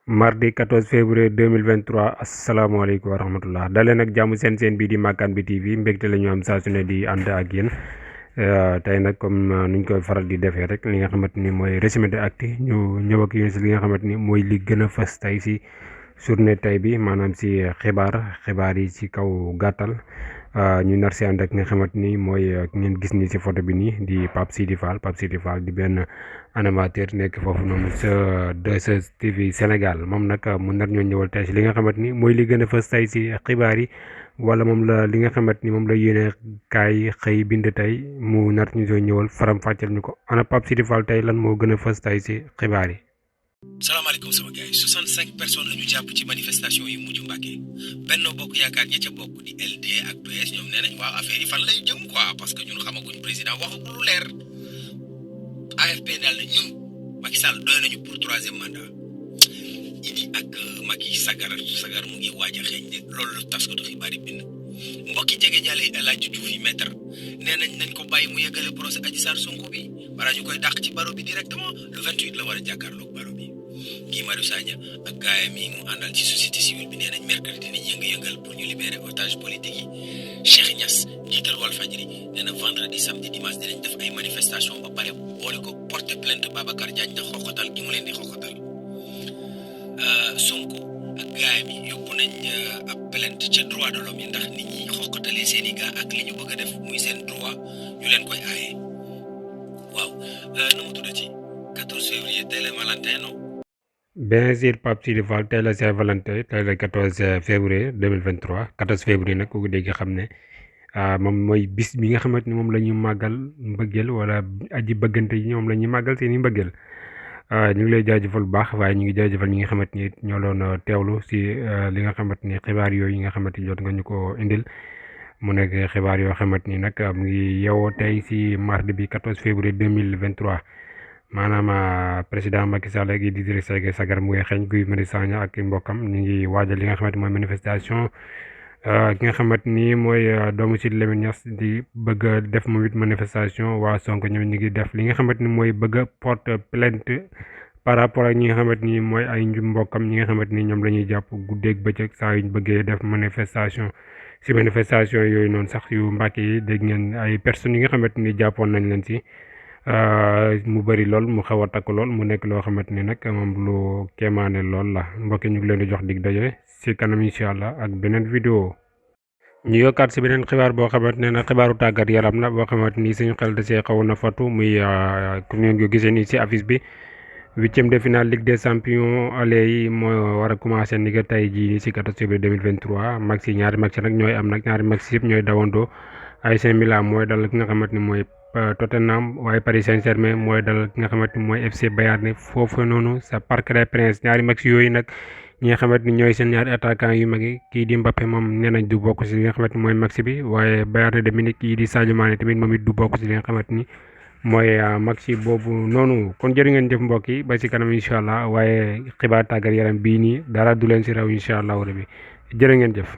mardi 14 février 2023 asalaamaaleykum wa rahmatullah daleen ak jàmm seen bii di Makane bi TV mbégte la ñu am saa su ne di ànd ak yéen tey nag comme nuñ koy faral di defee rek li nga xamante ni mooy résumé de actu ñu ñëw ak yéen si li nga xamante ni mooy li gën a fës tey si journée tey bi maanaam si xibaar yi ci kaw gàttal ñu nar si ànd ak nga xamante ni mooy ngeen gis ni si photo bi nii di Pape Sidi Fall di benn animateur nekk foofu noonu sa 2STV Sénégal moom nag mu nar ñoo ñëwal tey si li nga xamante ni mooy li gën a fës tey si xibaar yi wala moom la li nga xamante ni moom la yéene kaay xëy bind tey mu nar ñu soo ñëwal faram fàcceel ñu ko ana Pape Sidi Fall tey lan moo gën a fës tey si xibaar yi. salaamaaleykum sama gars yi 65 personnes la ñu jàpp ci manifestation yi mujj Mbàkke Benno Bokk Yaakaar ña ca bokk di LD ak PS ñoom nee nañ waaw affaire yi fan lay jëm quoi parce que ñun xamaguñ président waxagul lu leer AFP daal na ñun Macky Sall doy nañu pour 3e mandat Idi ak Macky sagar mu ngi waaj a xeeñ de loolu la taskatu xibaar yi bind mbokki jege ñaale El Hadji Diouf yi maître nee nañ ko bàyyi mu yeggale procès Adji Sarr Sonko bi balaa ñu koy dàq ci baro bi directement le 28 la war a jàkkaarloog baro bi Guy Marius Sagna ak gaayam yi mu àndal ci société civile bi nee nañ mercredi dinañ yëngal pour ñu libérer otage politique yi Cheikh Niass njiital Walfadjri nee na vendredi samedi dimanche dinañ def ay manifestation ba pare boole ko porter plainte Babacar Diagne ndax xoxotal gi mu leen di xoxotal Sonko ak gaayam yi yóbbu nañ ab plainte ca droit de l'homme yi ndax nit ñi xoxotalee seen i gaa ak li ñu bëgg a def muy seen droit ñu leen koy aaye waaw nu mu tuddati 14 février tey la Valentin non. bien sûr Pape Sidi Fall tey la Saint-Valentin tey la 14 février 2023 14 février nag ku ko dégg xam ne moom mooy bis bi nga xamante ni moom la ñuy màggal mbëggeel wala aji bëggante yi moom la ñuy màggal seen i mbëggeel ñu ngi lay jaajëfal bu baax waaye ñu ngi jaajëfal ñi nga xamante ni ñoo doon teewlu si li nga xamante ni xibaar yooyu yi nga xamante ni jot nga ñu ko indil mu nekk xibaar yoo xamante ni nag mu ngi yeewoo tey si mardi bi 14 février 2023 maanaam président Macky Sall ak Idrissa Seck sagar mu ngi xeeñ Guy Marius Sagna ak mbokkam ñu ngi waajal li nga xamante mooy manifestation ki nga xamante ni mooy doomu Sidy Lamine Niass di bëgg a def moom it manifestation waa Sonko ñoom ñu ngi def li nga xamante ni mooy bëgg a porte plainte par rapport ak ñi nga xamante ni mooy ay mbokkam ñi nga xamante ni ñoom la ñuy jàpp guddeeg bëccëg saa yuñ bëggee def manifestation si manifestation yooyu noonu sax yu Mbàkke yi dégg ngeen ay personnes yi nga xamante ni jàppoon nañ leen si mu bëri lool mu xaw a takk lool mu nekk loo xamante ni nag moom lu kéemaane lool la mbokki ñu ngi leen di jox dig daje si kanam incha allah ak beneen vidéo ñu yokkaat si beneen xibaar boo xamante ne nag xibaaru tàggat yaram la boo xamante ni suñu xel da see xaw na fatu muy ku ngeen ko gisee nii si affiche bi 8e de finale Ligue des champions aller yi moo war a commencé ni nga tey jii nii si 14 février 2023 max yi ñaari max nag ñooy am nag ñaari max yëpp ñooy dawandoo AC Milan mooy dal ki nga xamante ni mooy Tottenham waaye Paris Saint-Germain mooy dal ki nga xamante ni mooy FC Bayern foofu noonu sa Parc des Princes ñaari max yooyu nag ñi nga xamante ni ñooy seen ñaari attaquant yu mag yi kii di Mbappé moom nee nañ du bokk si li nga xamante ni mooy max bi waaye Bayern de Munich kii di Sadio Mané tamit moom it du bokk si li nga xamante ni mooy max boobu noonu kon jërë ngeen jëf mbokk yi ba si kanam incha allah waaye xibaar tàggat yaram bii nii dara du leen si raw incha allah rabi jërë ngeen jëf.